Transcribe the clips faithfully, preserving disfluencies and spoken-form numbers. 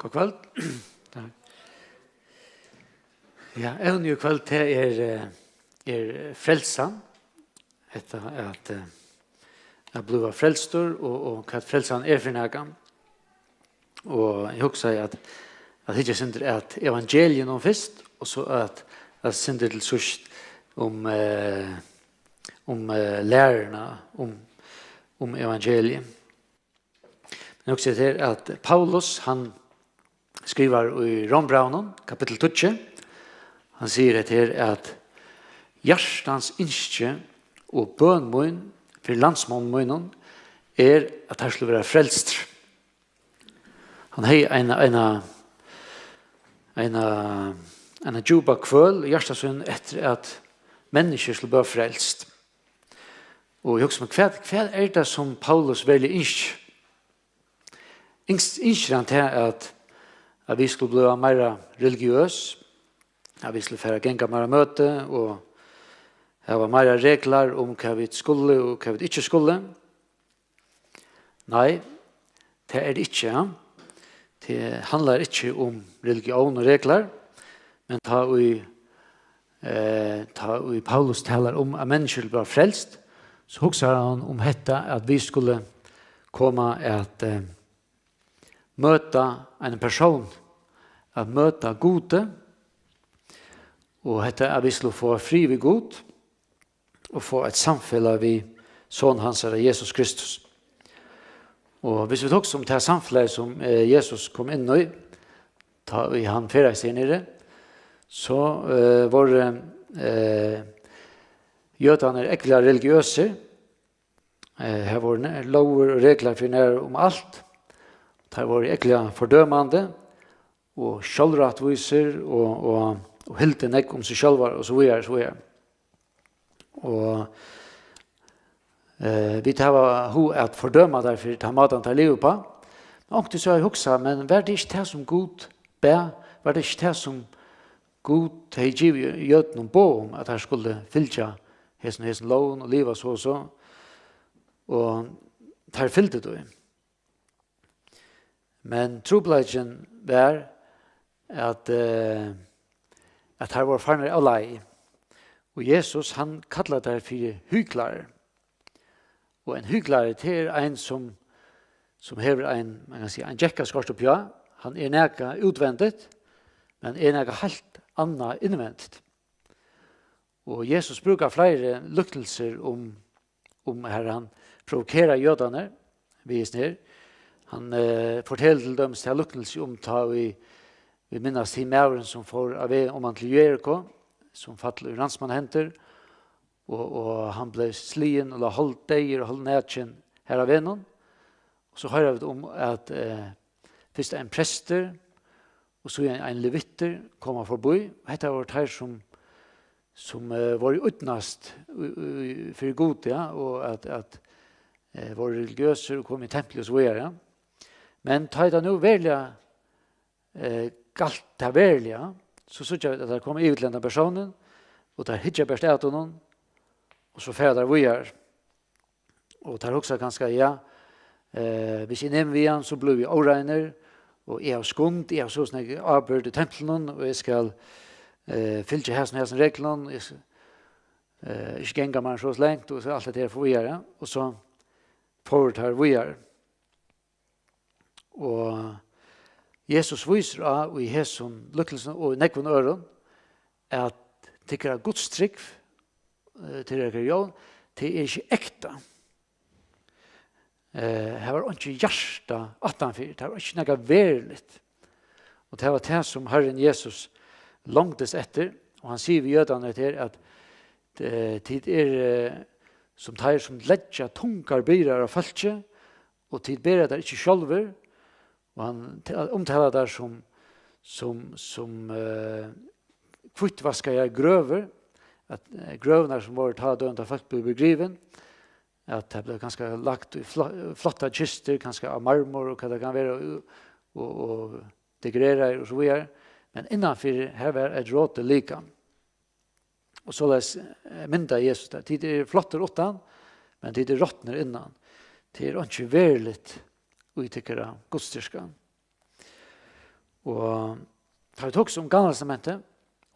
Gott kvøld. Takk. Ja, evnið í kvøld, tað er, eh, er frelsan. Hetta at, eh, at bliva frelstur og, og hvat frelsan er fyri nakað. Og eg hugsaði at, at hyggja eitt sindur at evangelium fyrst, og so at, at sindur til síðst um, eh, um, eh, læruna um, um evangelium. Men eg hugsaði her at Paulus, hann skrivar í Rómbrævinum, kapittul tíggju, hann sigur hetta her, at: "Hjartans ynski og bøn mín fyri landsmonnum mínum er, at teir skulu vera frelstir." Hann hevði eina, eina, eina, eina djúpa kvøl í hjarta sínum eftir, at menniskju skulu bliva frelst. Og eg hugsaði mær, hvat, hvat er tað, sum Paulus veruliga ynskir? Yns-, ynskir hann tað, at, at vit skulu bliva meira religiøs, at vit skulu fara at ganga meira møti og hava meira reglar um, hvat vit skulu og hvat vit ikki skulu? Nei, tað er tað ikki, ja. Tað handlar ikki um religión og reglar, men tá ið, eh, tá ið Paulus talar um, at menniskju blíva frelst, so hugsar hann um hetta, at vit skulu koma at, eh, møta ein persón, at møta Gudi, og hetta, at vit skulu fáa frið við Gud, og fáa eitt samfelag við Son hansara, Jesus Kristus. Og hvis vit hugsa um tað samfelagið, sum, eh, Jesus kom inn í, tá ið hann ferðaðist her niðri, so, eh, vóru, eh, jødarnir ógvuliga religiøsir. Eh, her vóru ne-, lógir og reglar fyri nær um alt. Teir vóru ógvuliga fordømandi og sjálvrættvísir og, og, og hildu nógv um seg sjálvar og so víðari, so víðari. Og, eh, vit hava hug at fordøma teir fyri tann mátan, teir liva uppá. Men onkuntíð so havi eg hugsað, men var tað ikki tað, sum Gud bað? Var tað ikki tað, sum Gud hevði givið jødunum boð um, at teir skuldu fylgja hesum, hesum lógum og liva so og so? Og teir fylgdu tí. Men trupulleikin var, at, eh, at teir vóru farnir av leið. Og Jesus, hann kallar teir fyri hyklarar. Og ein hyklari, tað er ein, sum, sum hevur ein, man kann siga, ein gekkaskort uppi á. Hann er nakað útvendit, men er nakað heilt annað innvendit. Og Jesus brúkar fleiri líknilsir um, um har hann provokerar jødarnar við hesum her. Hann, eh, fortelur til dømis ta líknilsi um, tá ið vit minnast hin maðurin, sum fór av veg oman til Jeriko, sum fall í ránsmannahendur, og, og hann bleiv sligin og lá hálvdeyður og hálvnakin har á vegnum. Og so hoyra vit um, at, eh, fyrst ein prestur, og so ein, ein levittur koma forbí. Hetta vóru teir, sum, sum, eh, vóru í uttnast í, í, fyri Gud, ja, og at, at, eh, vóru religiøsir og komu í templið og so víðari, ja. Men tá ið tað nú veruliga, eh, galt tað veruliga, so síggja vit, at teir koma yvir til hendan persónin, og teir hyggja bert at honum, og so fara teir víðari. Og teir hugsa kanska, ja, eh, hvis eg nemi við hann, so blívi eg óreinur, og eg havi skund, eg havi so snakka ábyrgd í templinum, og eg skal, eh, fylgja hasum, hasum reglum, eg skal, eh, ikki ganga meir enn so langt, og so alt hetta her fór víðari, og so fóru teir víðari. Og Jesus vísir á í hesum líknilsinum og í nógvum øðrum, at tykkara gudstrúgv, eh, tykkara religión, tað er ikki ekta. Eh, har var einki hjarta aftanfyri, tað var ikki nakað veruligt. Og tað var tað, sum Harrin Jesus longdist eftir, og hann sigur við jødarnar her, at, eh, tit eru, eh, sum teir, sum leggja tungar byrðar á fólki, og tit bera tær ikki sjálvir. Og hann te-, umtalar tær sum, sum, sum, eh, hvíttvaskaðar grøvur, at, eh, grøvurnar, sum vóru tá á døgum, tá fólk blivu begrivin, at tað bleiv kanska lagt í flo-, flottar kistur, kanska av marmor og hvat tað kann vera, og, og, og dekoreraðar og so víðari. Men innanfyri, har var eitt rotið likam. Og soleiðis, eh, myndar Jesus tað. Tit eru flottir uttan, men tit eru rotnir innan. Tað er einki veruligt í tykkara gudsdýrkan. Og tá vit hugsa um Gamla Testamentið,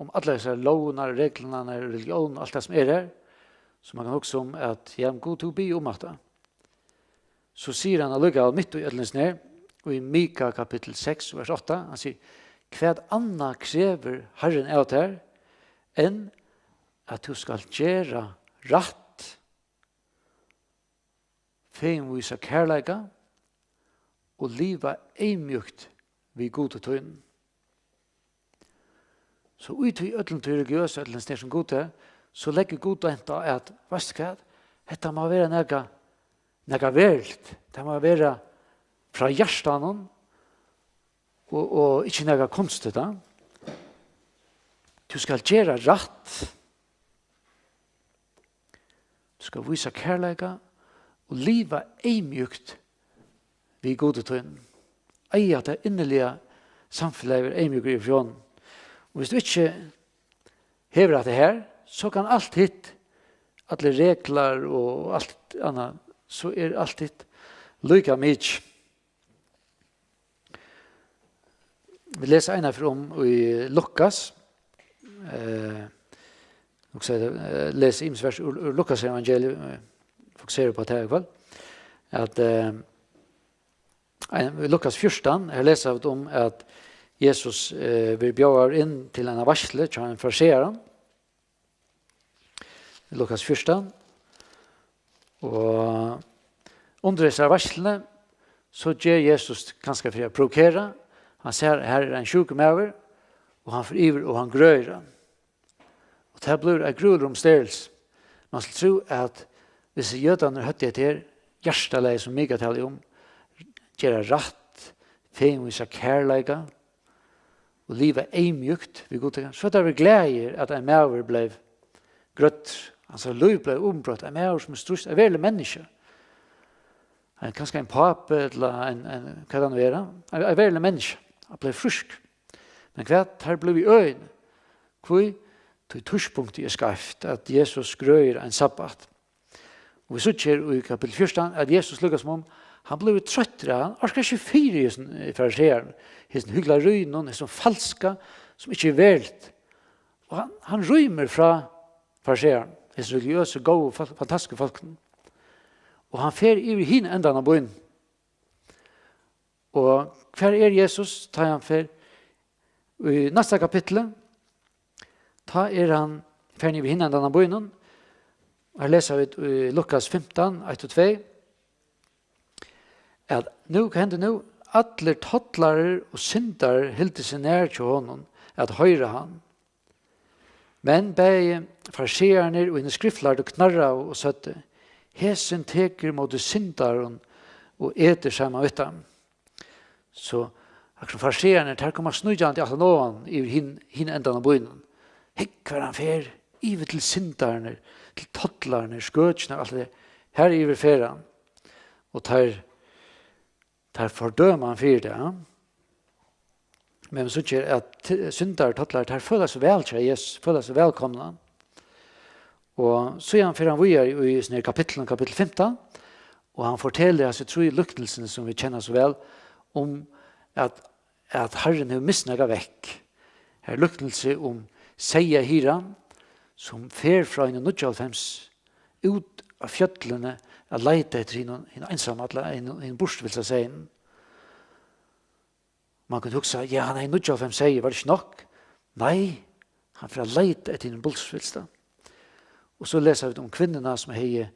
um allar hesar lógirnar, reglurnar, religión, alt tað sum er her, so man kann hugsa um at, ja, men Gud, tú biður um hatta. So sigur hann allíkavæl mitt í øllum hesum her, í Mika kapittul seks, vers átta, hann sigur: "Hvat annað krevur Harrin av tær, enn at tú skalt gera rætt, fegin vísa kærleika og liva eyðmjúkt við Gudi tínum." So í tí øllum tí religiøsa, øllum snert um Gud, so leggur Gud dent á at, veitst tú hvat, hetta má vera nakað, nakað veruligt. Tað má vera frá hjartanum og, og ikki nakað kunstigt, tá. Tú skalt gera rætt. Tú skalt vísa kærleika og liva eyðmjúkt við Gudi tínum. Eiga tað inniliga samfelagið, vera eyðmjúkur yvir fyri honum. Og viss tú ikki hevur hatta her, so kann alt hitt, allir reglar og alt annað, so er alt hitt líka mikið. Vit lesa eina ferð um í Lukas. Eh, hugsa, eh, lesa ymisk vers úr, úr Lukas evangelium, eh, fokusera upp á tað í kvøld. At, eh, ein, í Lukas fjúrtan, her lesa vit um at Jesus, eh, verður bjóðaður inn til eina veitslu hjá einum fariseara. Lukas fjúrtan. Og undir hesari veitsluni, so ger Jesus, kanska fyri at provokera, hann sær, her er ein sjúkur maður, og hann fer yvir og hann grøðir hann. Og tað blívur eitt grúiligur umstyril. Man skal trúð at viss jødarnir høvdu hetta her hjartalagið, sum Mika talar um, gera rætt, fegin vísa kærleika, og liva eyðmjúkt við Gud, so teir vóru glaðir, at ein maður bleiv grøddur, hansara lív bleiv umbroytt, ein maður sum er stríðst, eitt veruligt menniskja. Ein, kanska ein pápi, ella ein, ein, hvat kann vera, ein, ein veruligt menniskja, hann bleiv frískur. Men hvat, teir blivu í øðini. Hví? Tí tíðspunktið er skeivt, at Jesus grøðir ein sabbat. Og vit síggja her í kapittul fjúrtan, at Jesus líka sum um, hann blívur troyttur av, hann orkar ikki fyri hesum, eh, farisearanum, hesum hyklarinum, hesum falska, sum ikki er veruligt. Og hann, hann rýmir frá farisearanum, hesum religiøsu, góðu, fal-, fantastisku fólkunum. Og hann fer yvir í hin endan av býnum. Og hvar er Jesus, tá hann fer? Í næsta kapitli, tá er hann farin yvir hin endan av býnum. Her lesa vit í Lukas fimtan, eitt og tvey, at nú, hvat hendi nú? Allir tollarar og syndarar hildu seg nær hjá honum at hoyra hann. Men bæði fariseararnir og hinir skriftlærdu knarraðu og søgdu: "Hesin tekur móti syndarum og etur saman við teimum." So, akkurát sum fariseararnir, teir koma sníkjandi aftan á hann yvir hin, hin endan av býnum. Hygg, hvar hann fer, yvir til syndararnar, til tollararnar, skøkjurnar, alt tað. Har yvir fer hann. Og teir, teir fordøma hann fyri tað, ja. Men so ger at t-, syndarar, tollarar, teir føla seg væl hjá Jesus, føla seg vælkomna. Og síðan fer hann víðari í, í kapitlinum, kapittul fimtan, og hann fortelur hasi trý líknilsini, sum vit kenna so væl, um at, at Harrin hevur mist nakað vekk. Her er líknilsi um seyðahiran, sum fer frá einum níggjuoghálvfems út á fjøllini at leita eftir hinum, hinum einsamalla, hinum, hinum burturvilsa seyðinum. Man kann hugsa, ja, hann hevði níggjuoghálvfems seyðir, var tað ikki nokk? Nei, hann fer at leita eftir hinum burturvilsa. Og so lesa vit um kvinnuna, sum hevði,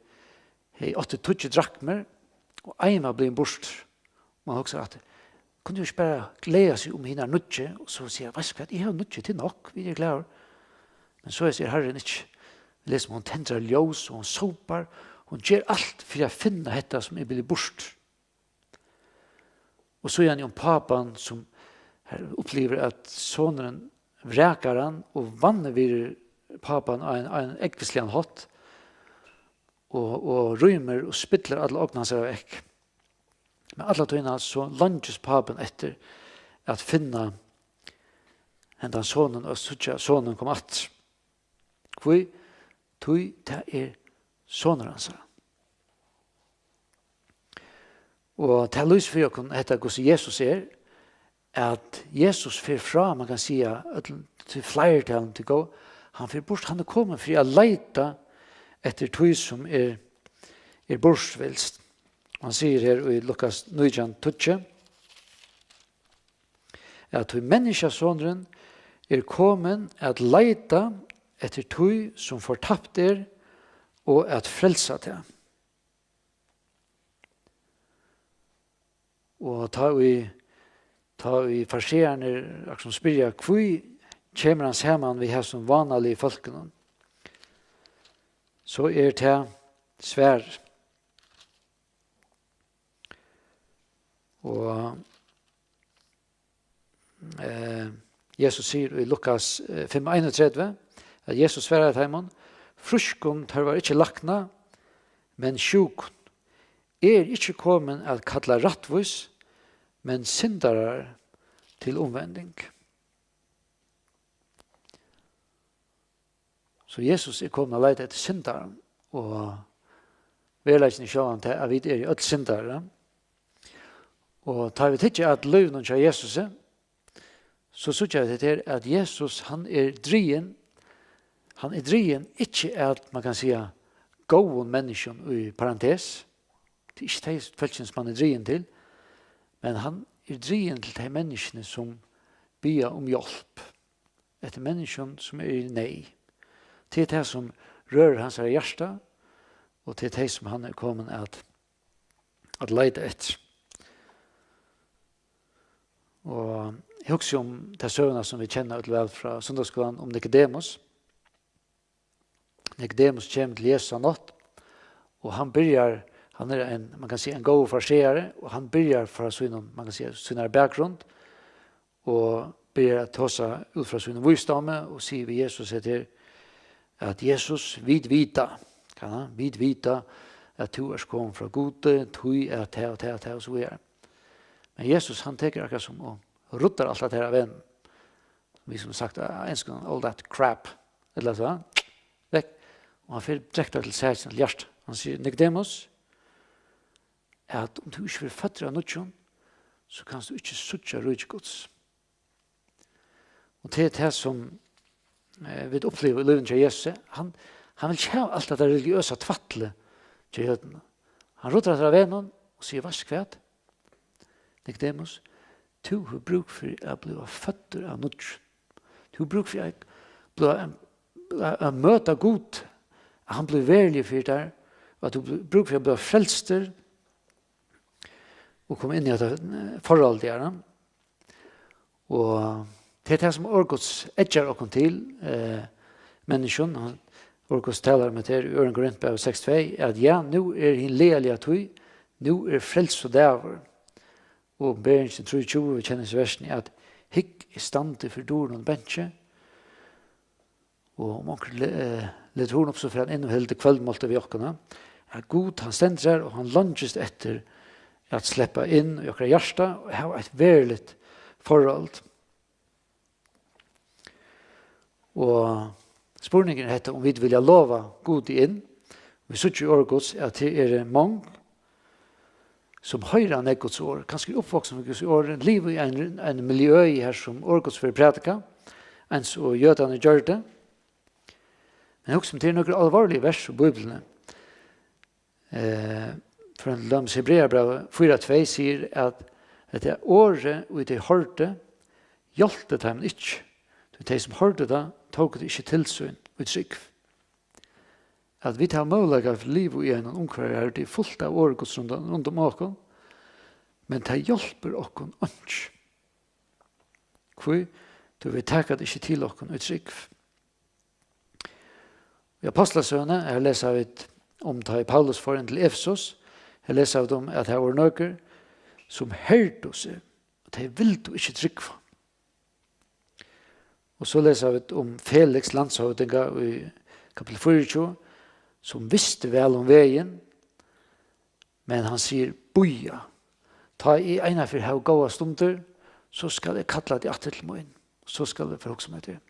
hevði átti tíggju drakmir, og ein var blivin burtur. Man hugsar at, kundi jú ikki bara gleða seg um hinar níggju, og so siga, veitst tú hvat, eg havi níggju, tað er nokk, vit eru glaðir. Men so er Harrin ikki. Vit lesa um, hon tendrar ljós, og hon sópar, hon ger alt fyri at finna hetta, sum er blivið burtur. Og síðani um pápan, sum her upplivir, at sonurin vrakar hann og vanvirðir pápan á ein, á ein ógvusligan hátt, og, og rýmir og spillir alla ogn hansara vekk. Men alla tíðina so leingist pápin eftir at finna hendan sonin og síggja sonin koma aftur. Hví? Tí tað er sonur hansara. Og tað lýsir fyri okkum hetta, hvussu Jesus er, at Jesus fer frá, man kann siga, øllum til fleirtalan til góð. Hann fer burt, hann er komin fyri at leita eftir tí sum er, er burturvilst. Hann sigur her í Lukas nítjan tíggju, at tí Menniskjusonurin er komin at leita eftir tí, sum fortapt er, og at frelsa tað. Og tá ið, tá ið fariseararnir akkurát spyrja, hví kemur hann saman við hesum vánaligu fólkunum, so er tað svar. Og, eh, Jesus sigur í Lukas, eh, fimm einogtretivu, at Jesus svarar teimum: Frískum tørvar ikki lækna, men sjúkum. Eg eri ikki komin at kalla rættvís, men syndarar til umvending. So Jesus er komin at leita eftir syndarum, og veruleikin er sjálvandi tað, at vit eru øll syndarar. Og tá vit hyggja at lívinum hjá Jesusi, so síggja vit her, at Jesus, hann er drigin, hann er drigin ikki at, man kann siga, góðum menniskjum í parentes. Tað er ikki tey fólkini, sum hann er drigin til, men hann er drigin til tey menniskjuni, sum biðja um hjálp, eftir menniskjum, sum eru í neyð. Tað er tað, sum rørir hansara hjarta, og tað er tey, sum hann er komin at, at leita eftir. Og eg hugsi um ta søguna, sum vit kenna øll væl frá sunnudagsskúlanum, um Nikodemus. Nikodemus kemur til Jesus á nátt, og hann byrjar, hann er ein, man kann siga, ein góður fariseari, og hann byrjar frá sínum, man kann siga, sínari bakgrund, og byrjar at tosa út frá sínum vísdómi og sigur við Jesus hetta her, at Jesus, vit vita, kann hann, vit vita at tú ert komin frá Gudi, tí at tað og tað og tað og so víðari. Men Jesus, hann tekur akkurát sum og ruddar alt hatta her av vegnum. Vit sum sagt, á enskum, all that crap, ella so, vekk. Og hann fer direkta til sakina, til hjartað. Hann sigur, Nikodemus, at um tú ikki verður føddur av nýggjum, so kanst tú ikki síggja ríki Guds. Og tað er tað, sum, eh, vit uppliva í lívinum hjá Jesusi. Hann, hann vil ikki hava alt tað religiøsa tvætlið hjá jødunum. Hann ruddar aftur av vegnum og sigur, veitst tú hvat? Nikodemus, tú hevur brúk fyri at blíva føddur av nýggjum. Tú hevur brúk fyri at blíva, at, at møta Gud, at hann blívur veruligur fyri tær, og at tú hevur brúk fyri at blíva frelstur og koma inn í hetta, eh, forholdið her. Og tað er tað, sum orð Guds eggjar okkum til, eh, menniskjum. Hann, orð Guds talar um hetta her í Øðrum Korintbrævi seks tvey, at ja, nú er hin lagaliga tíð, nú er frelsudagur. Og Opinberingin trýogtjúgu, vit kenna hesi versini, at hygg, eg standi fyri durum og banki. Og um onkur le-, eh, letur hurðina upp, so fer hann inn og heldur kvøldmáltíð við okkum. At Gud, hann stendur her, og hann leingist eftir at sleppa inn í okkara hjarta og hava eitt veruligt forhold. Og spurningurin er hetta, um vit vilja lova Gudi inn. Vit síggja í orð Guds, at tað eru mong, sum hoyra nógv Guds orð, kanska eru uppvaksin við Guds orð, liva í ein, ein miljøi her, sum orð Guds verður prædikað, eins og jødarnir gjørdu. Men hugsa um, tað eru nøkur álvarslig vers í Bíbliuni. Eh, frá til dømis Hebrearabrævið fýra tvey sigur, at hetta orðið, ið tey hoyrdu, hjálpti teimum ikki, tí tey, sum hoyrdu tað, tóku tað ikki til sín í trúgv. At vit hava møguleika at liva í einum umhvørvi, har tað er fult av orði Guds rundan, rundan um okkum, men tað hjálpir okkum einki. Hví? Tí vit taka tað ikki til okkum í trúgv. Í Apostlasøguni, her lesa vit um, tá ið Paulus fór inn til Efesus, her lesa vit um, at har vóru nøkur, sum herdu seg, og tey vildu ikki trúgva. Og so lesa vit um Felix, landshøvdinga, í kapittul fýraogtjúgu, sum visti væl um vegin, men hann sigur, bíða. Tá eg einaferð havi góðar stundir, so skal eg kalla teg aftur til mín. So skal eg fara at hugsa um hetta.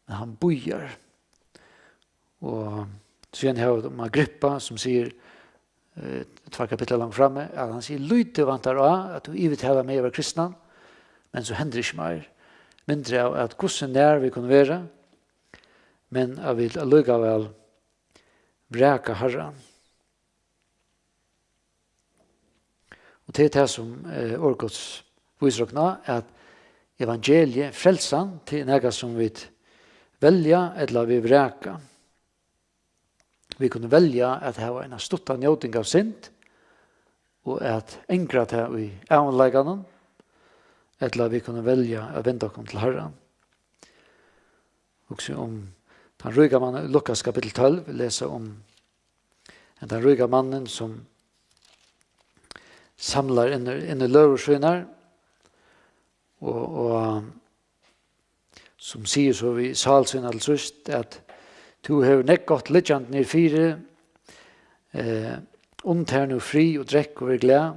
Men hann bíðar. Og síðan hava vit um Agrippa, sum sigur, eh, tveir kapitlar langt frammi, at hann sigur, lítið vantar á, at tú yvirtalar meg at vera kristnan, men so hendir ikki meir. Myndir av, at hvussu nær vit kunnu vera, men at vit allíkavæl vraka Harran. Og tað er tað, sum, eh, orð Guds vísir okkum á, at evangeliið, frelsan, tað er nakað, sum vit velja ella vit vraka. Vit kunnu velja at hava eina stutta njóting av synd og at angra tað í ævinleikanum, ella vit kunnu velja at venda okkum til Harran. Hugsi um tann ríka mann í Lukas kapittul tólv, vit lesa um hendan ríka mannin, sum samlar inn, inn í løgur sínar, og, og sum sigur so við sál sína til síðst, at: "Tú hevur nógv gott liggjandi niðri fyri, eh, unn tær nú frið og drekk og ver glað."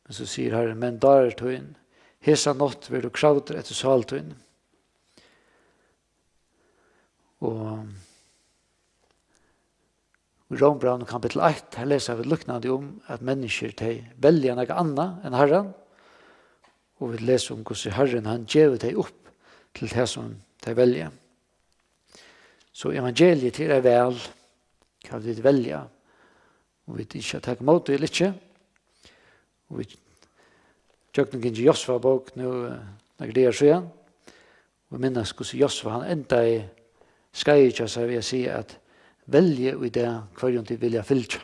Men so sigur Harrin: "Men dárar tín, hesa nátt verður tú kravdur eftir sál tíni." Og í Rómbrævinum kapittul eitt, her lesa vit líknandi um, at menniskjur, tey velja nakað annað enn Harran, og vit lesa um, hvussu Harrin, hann gevur tey upp til tað, sum tey velja. So evangeliið, tað er eitt val, hvat vit velja, um vit ynskja at taka ímóti ella ikki. Og vit gjøgnumgingu Josva bók nú, eh, nakrar dagar síðan, og minnast, hvussu Josva, hann endaði skeiðið hjá sær við at siga, at: "Veljið í dag, hvørjum tit vilja fylgja."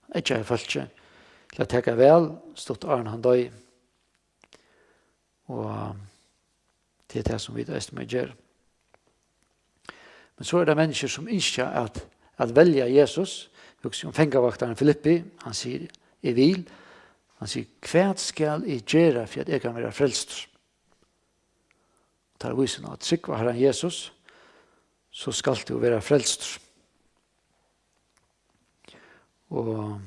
Hann eggjaði fólkið til at taka val, stutt áðrenn hann doyði. Og tað er tað, sum vit eisini mugu gera. Men so eru tað menniskjur, sum ynskja at, at velja Jesus. Hugsi um fangavaktaran Filippi, hann sigur: "Eg vil." Hann sigur: "Hvat skal eg gera, fyri at eg kann vera frelstur?" Teir vísa á at trúgva Harran Jesus, so skalt tú vera frelstur. Og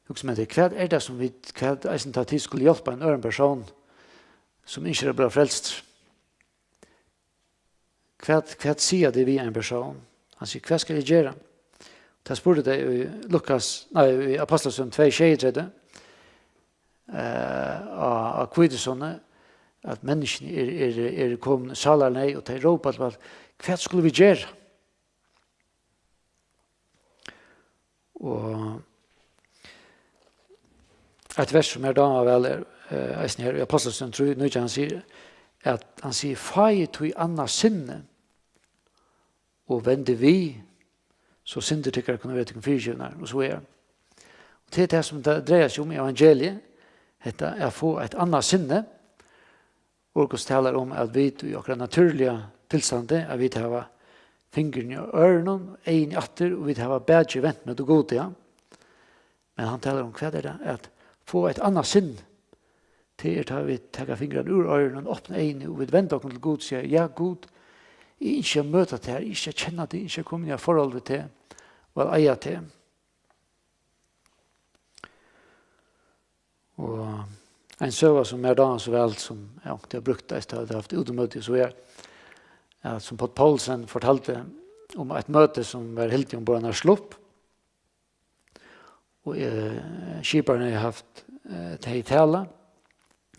hugsa um hetta, hvat er tað, sum vit, hvat eisini, tá tit skulu hjálpa ein øðrum persón, sum ynskir at blíva frelstur? Hvat, hvat siga tit við ein persón? Hann sigur: "Hvat skal eg gera?" Tað spurdu tey í Lukas, nei, í Apostlasøguni tvey sjeyogtretivu, eh, á, á hvítusunnu, at menniskjuni er, er, er komin í sálarneyð, og tey rópa til Vald: "Hvat skulu vit gera?" Og eitt vers, sum mær dámar væl, er, eh, eisini her í Apostlasøguni trý nítjan, hann sigur, at hann sigur: "Fáið tí annað sinni og vendið við, so syndir tykkara kunnu verða tykkum fyrigivnar", og so er. Og tað er tað, sum tað dreiar seg um í evangeliið, hetta at fáa eitt annað sinni. Orð Guds talar um, at vit í okkara natúrliga tilstandi, at vit hava fingurin í oyrunum, eyguni aftur, og vit hava bakið vent móti Gudi, ja. Men hann talar um, hvat er tað? At fáa eitt annað sinn. Tað er, tá vit taka fingrarnar úr oyrunum, opna eyguni, og vit venda okkum til Gud og siga: "Ja, Gud, eg ynski at møta tær, eg ynski at kenna teg, eg ynski at koma inn í eitt forhold við teg, og at eiga teg." Og ein søga, sum mær dámar so væl, sum eg onkuntíð havi brúkt, eisini tá eg havi havt útimøti, so er, at, sum Páll Poulsen fortaldi um eitt møti, sum var hildið umborð á einari slupp, og, eh, skiparin hevði havt, eh, tey í tali,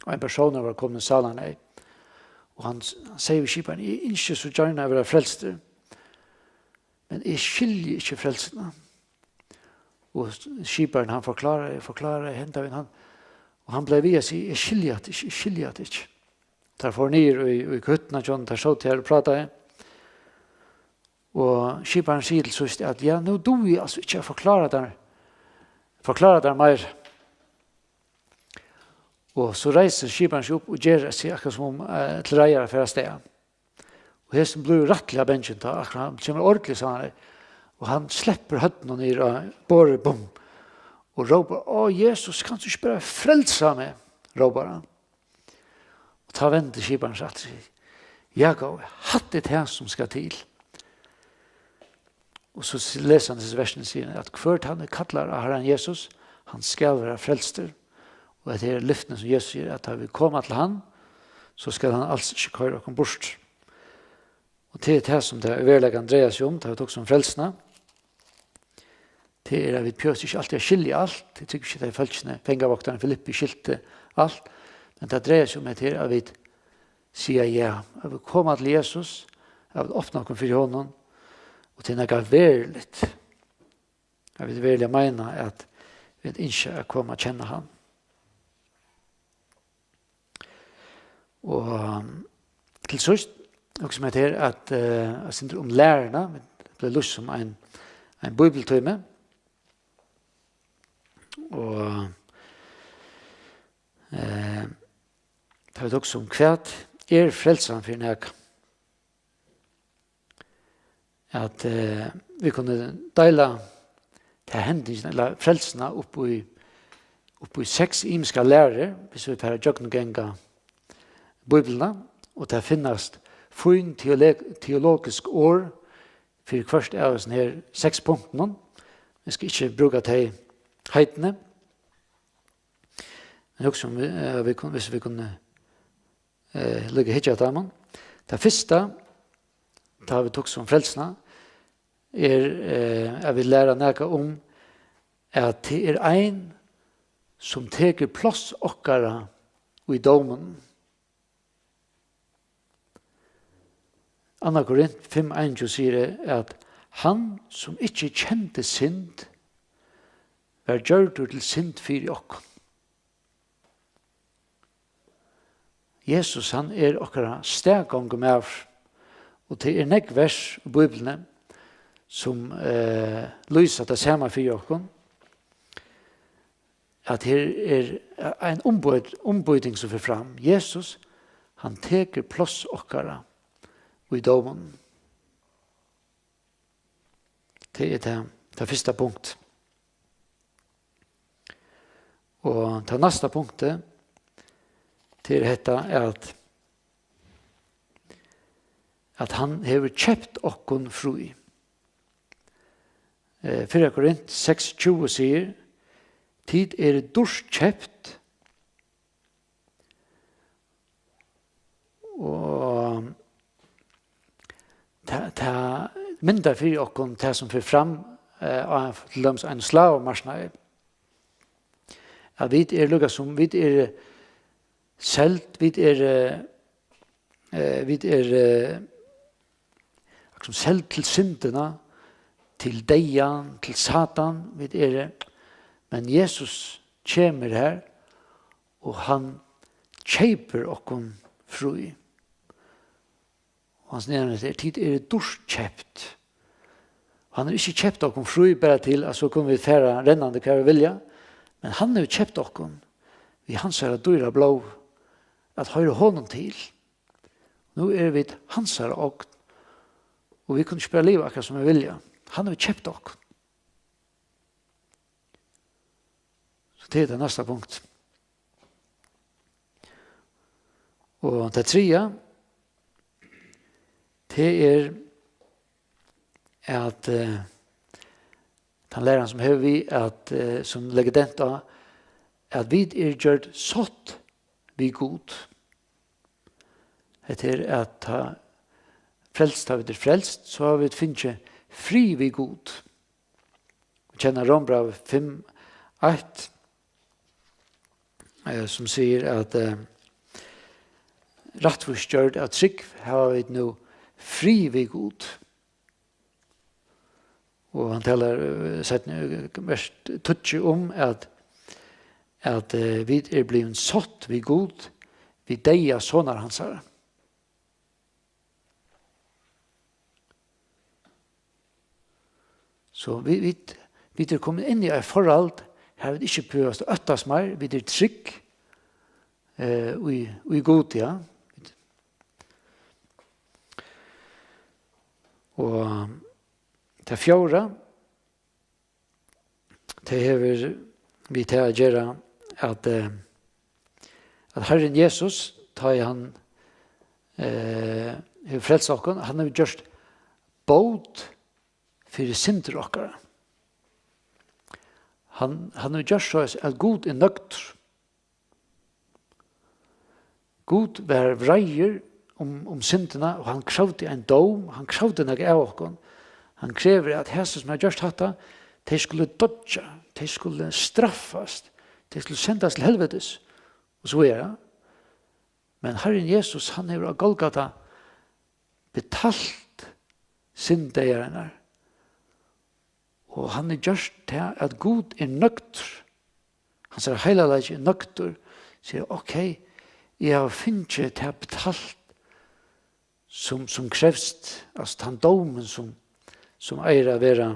og ein persónur var komin í sálarneyð. Og hann s-, hann segði við skiparan: "Eg ynski so gjarna at vera frelstur, men eg skilji ikki frelsuna." Og s-, skiparin, hann forklaraði, forklaraði, henda vegin, hann, og hann bleiv við at siga: "Eg skilji hatta ikki, eg skilji hatta ikki." Teir fóru niður í, í hyttuna hjá honum, teir sótu har og prátaðu. Og skiparin sigur til síðst, at: "Ja, nú dugi eg altso ikki at forklára tær, forklára tær meir." Og so reisir skiparin seg upp og ger seg akkurát sum, eh, til reiðar at fara avstað. Og hesin blívur rættiliga bangin, tá akkurát hann kemur ordiliga saman, og hann sleppur høvdinum niður á borðið, bum, og rópar: "Ó, Jesus, kanst tú ikki bara frelsa meg?" rópar hann. Og tá vendir skiparin seg aftur og sigur: "Ja, góði, hatta er tað, sum skal til." Og so s-, lesur hann hesi versini, sigur hann, at hvør tann er kallar á Harran Jesus, hann skal vera frelstur. Og hetta er lyftini, sum Jesus ger, at tá vit koma til hann, so skal hann als ikki koyra okkum burtur. Og tað er tað, sum tað í veruleikanum dreiar seg um, tá vit hugsa um frelsuna. tað er, at vit behøva ikki altíð at skilja alt. Eg trúgvi ikki, at tey fólkini, fangavaktarin Filippi skilti alt. Men tað dreiar seg um, at her, at vit siga ja, at vit koma til Jesus, at vit opna okkum fyri honum, og til nakað veruligt. At vit veruliga meina, at vit ynskja at koma at kenna hann. Og, um, til síðst, hugsa mær til at, eh, at sindur um læruna, tað bleiv lýst sum ein, ein bíbliutími. Og, eh, tá vit hugsa um, hvat er frelsan fyri nakað? At, eh, vit kunnu deila ta hendingina, ella frelsuna, upp í, upp í seks ymiskar lærur, viss vit fara at gjøgnumganga Bíbliuna, og tað finnast fín teoleg-, teologisk orð fyri hvørt av hesum her seks punktunum. Eg skal ikki brúka tey heitini. Men hugsa um, eh, vit kunnu, viss vit kunnu, eh, líka hyggja at teimum. Tað fyrsta, tá vit hugsa um frelsuna, er, eh, at vit læra nakað um, at tað er ein, sum tekur pláss okkara í dóminum. Annað Korint fimm einogtjúgu sigur, at hann, sum ikki kendi synd, var gjørdur til synd fyri okkum. Jesus, hann er okkara staðgongumaður, og tað er nógv vers í Bíbliuni, sum, eh, lýsa tað sama fyri okkum, at her er ein umbýt-, umbýting, sum fer fram. Jesus, hann tekur pláss okkara í dóminum. Tað er tað, tað fyrsta punkt. Og tað næsta punktið, tað er hetta, at, at hann hevur keypt okkum frí. Eh, fyrra Korint seks tjúgu sigur, tit eru dýrt keypt, og tað, tað myndar fyri okkum tað, sum fer fram, eh, á til dømis einum slávumarknaði. At vit eru líka sum, vit eru seld, vit eru, eh, vit eru, eh, sum seld til syndina, til deyðan, til Satan. Vit eru, men Jesus kemur her, og hann keypir okkum frí. Og hann nevnir her, tit eru dýrt keypt. Hann hevur ikki keypt okkum frí bara til, at so kunnu vit fara rennandi hvar vit vilja, men hann hevur keypt okkum við hansara dýra blóð, at hoyra honum til. Nú eru vit hansara ogn, og vit kunnu ikki bara liva akkurát sum vit vilja. Hann hevur keypt okkum. So tað er tað næsta punkt. Og tað triðja, tað er at, eh, tann læran, sum hevur við at, eh, sum leggur dent á, at vit eru gjørd sátt við Gud. Hetta er at tá frelst, tá vit eru frelst, so hava vit fingið frið við Gud. Vit kenna Rómbrævið fimm eitt, eh, sum sigur, at, eh, rættvísgjørd av trúgv hava vit nú frið við Gud. Og hann talar, eh, seinni, eh, vers tíggju um, at, at, eh, vit eru blivin sátt við Gud við deyða sonar hansara. So vit, vit, vit eru komin inn í eitt forhold, har vit ikki behøva at óttast meir, vit eru trygg, eh, í, í Gud, ja. Og tað fjórða, tað hevur við tað at gera, at, eh, at Harrin Jesus, tá ið hann, eh, hevur frelst okkum, hann hevur gjørt bót fyri syndir okkara. Hann, hann hevur gjørt soleiðis, at Gud er nøgdur. Gud var vreiður um, um syndina, og hann kravdi ein dóm, hann kravdi nakað av okkum. Hann krevur, at hesi, sum hava gjørt hatta, Tey skulu doyggja, tey skulu straffast, tey skulu sendast til helvitis, og so víðari. Men Harrin Jesus, hann hevur á Golgata betalt synd deyðarinnar. Og hann hevur gjørt tað, at Gud er nøgdur. Hansara heilagleiki er nøgdur. Sigur, ok, eg havi fingið tað betalt, sum, sum krevst, altso tann dómin, sum, sum eigur at vera,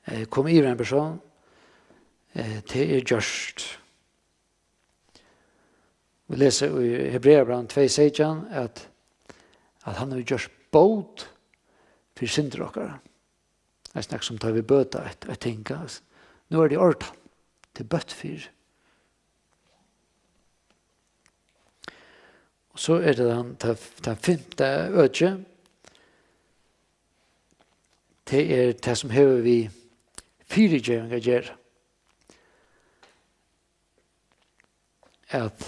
eh, kom yvir ein persón, eh, tað er gjørt. Vit lesa í Hebreabrævinum tvey seytjan, at, at hann hevur gjørt bót fyri syndir okkara. Tað er snakk um, tá vit bøta eitt, eitt ting, altso. Nú er tað í ordan. Tað er bøtt fyri. Og so er tað tann, tað, tað fimta økið. Tað er tað, sum hevur við fyrigeving at gera. At,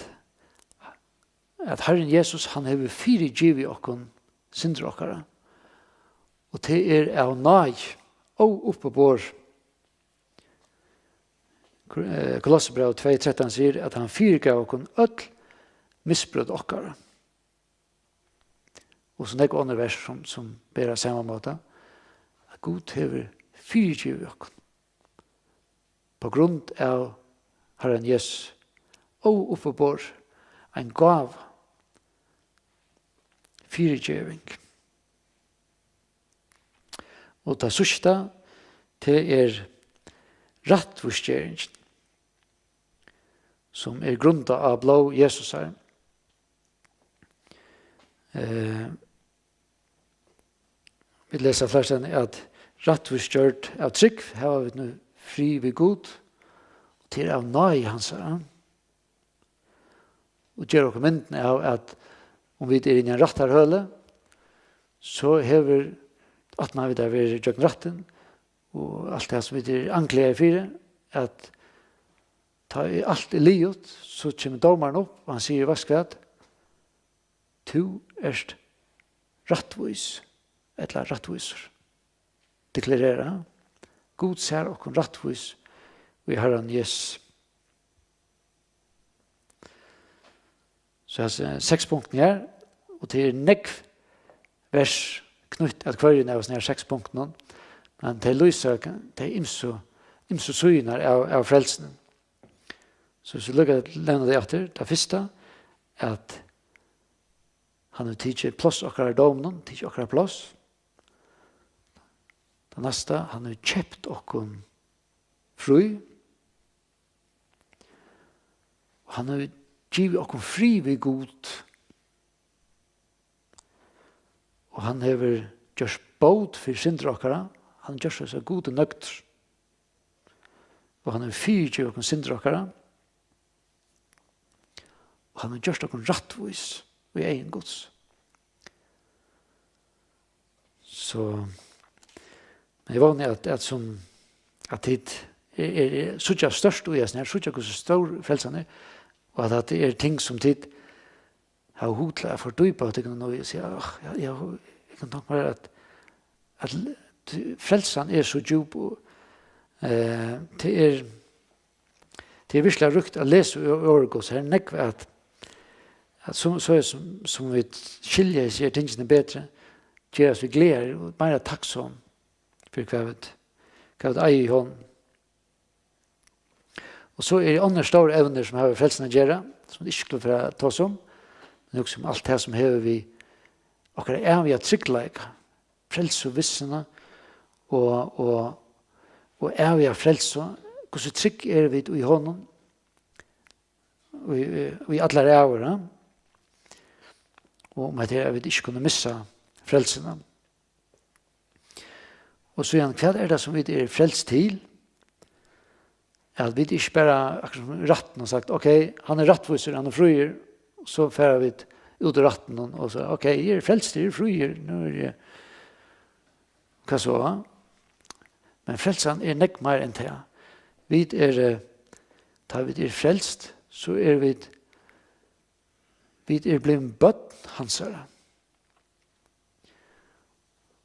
at Harrin Jesus, hann hevur fyrigivið okkum syndir okkara. Og tað er av náði, óuppborið. Kol-, eh, Kolossebræv tvey trettan sigur, at hann fyrigav okkum øll misbrot okkara. Og so nógv onnur vers, sum, sum bera sama máta, at Gud hevur fyrigivið okkum. På grund av Harran Jesus, óuppborið, ein gáva, fyrigeving. Og tað síðsta, tað er rættvísgeringin, sum er grundað á blóð Jesusar. Eh, vit lesa fleiri stað, at rættvísgjørd av trúgv hava vit nú frið við Gud, og tað er av náði hansara. Og gera okkum myndina av, at um vit eru inni í ein rættarhøli, so hevur, aftan á vit hava verið gjøgnum rættin, og alt tað, sum vit eru anklagaðir fyri, at tá ið alt er liðugt, so kemur dómarin upp, og hann sigur, veitst hvat? Tú ert rættvís, ella rættvísur. Deklarera. Gud sær okkum rættvís í Harran Jesus. So hasi seks punktini her, og tað er nógv vers knýtt at hvørjum av hesum her seks punktunum, men tey lýsa tey ymsu, ymsu síðurnar av, av frelsinum. So, so lukka at nevna tey aftur. Tað fyrsta, at hann hevur tikið pláss okkara í dóminum, tikið okkara pláss. Tað næsta, hann hevur keypt okkum frí. Og hann hevur givið okkum frið við Gud. Og hann hevur gjørt bót fyri syndir okkara. Hann hevur gjørt so, at Gud er nøgdur. Og hann hevur fyrigivið okkum syndir okkara. Og hann hevur gjørt okkum rættvís í eygum Guds. So, men eg vóni, at, at sum, at tit er, er, er, síggja størst í hesum her, síggja, hvussu stór frelsan er, og at, at tað er ting, sum tit hava hug til at fordýpa tykkum í, og siga, "Áh, ja, ja, eg kann tónka mær at, at l-, t-, frelsan er so djúp, og, eh, tað er, tað er virkiliga ríkt at lesa í Orð Guds." Her er nógv at, at sum, so er sum, sum vit skilja hesi her tingini betri, gerast vit glaðari og meira takksom fyri, hvat vit, hvat vit eiga í honum. Og so eru onnur stór evnir, sum hava við frelsuna at gera, sum vit ikki skulu fara at tosa um, men hugsa um alt tað, sum hevur við okkara æviga tryggleika, frelsuvissuna og, og, og æviga frelsu. Hvussu trygg eru vit í honum í, í, í allar ævir, ja? Og um at, at vit ikki kunnu missa frelsuna. Og síðan, hvat er tað, sum vit eru frelst til? At vit ikki bara, akkurát sum rættin, hava sagt, "Ok, hann er rættvísur, hann er fríur," og so fara vit út úr rættinum og, og siga, "Ok, eg eri frelstur, eg eri fríur, nú eri eg," hvat so? Men frelsan er nógv meira enn tað. Vit eru, tá vit eru frelst, so eru vit, vit eru blivin børn hansara.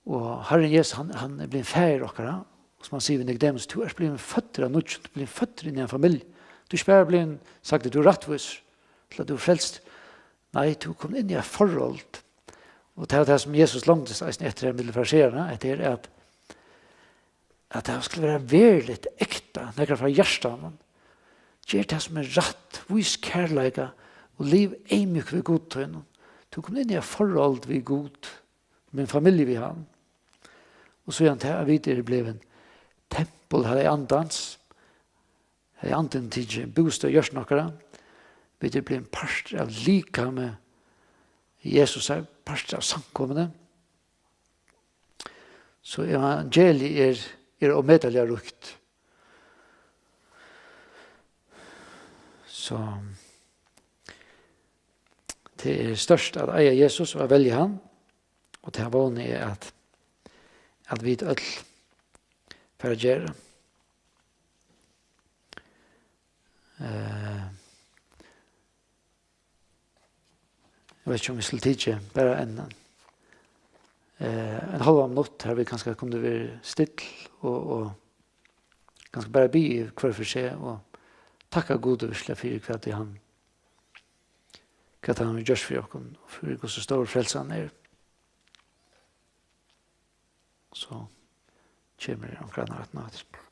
Og Harrin Jesus, hann, hann er blivin faðir okkara. Sum hann sigur við Nikodemus: "Tú ert blivin føddur av nýggjum, tú ert blivin føddur inn í ein familju. Tú ert ikki bara blivin, sagt, tú ert rættvísur, ella tú ert frelst. Nei, tú ert komin inn í eitt forhold." Og tað er tað, sum Jesus longdist eisini eftir her millum fariseararnar, at tað er at, at tað skal vera veruligt, ekta, nakað frá hjartanum. Ger tað, sum er rætt, vís kærleika og liv eyðmjúkt við Gud tínum. Tú ert komin inn í eitt forhold við Gud, mín familju við hann. Og síðan tað, at vit eru blivin tempul, har er andans, har er andin tikið bústað í hjørtum okkara. Vit eru blivin partur av likami Jesusar, partur av samkomuni. So evangeliið er, er ómetaliga ríkt. So tað er stórt at eiga Jesus og at velja hann, og tað vóni eg at, at vit øll fara at gera. Eh, eg veit ikki, um vit skulu tikið bara ein, eh, ein hálvan minutt, har vit kanska kundu verið still og, og kanska bara biðið hvør fyri seg og takka Gud virkuliga fyri, hvat ið hann, hvat hann hevur gjørt fyri okkum, og fyri hvussu stór frelsan er. So kemur onkur annar aftan á.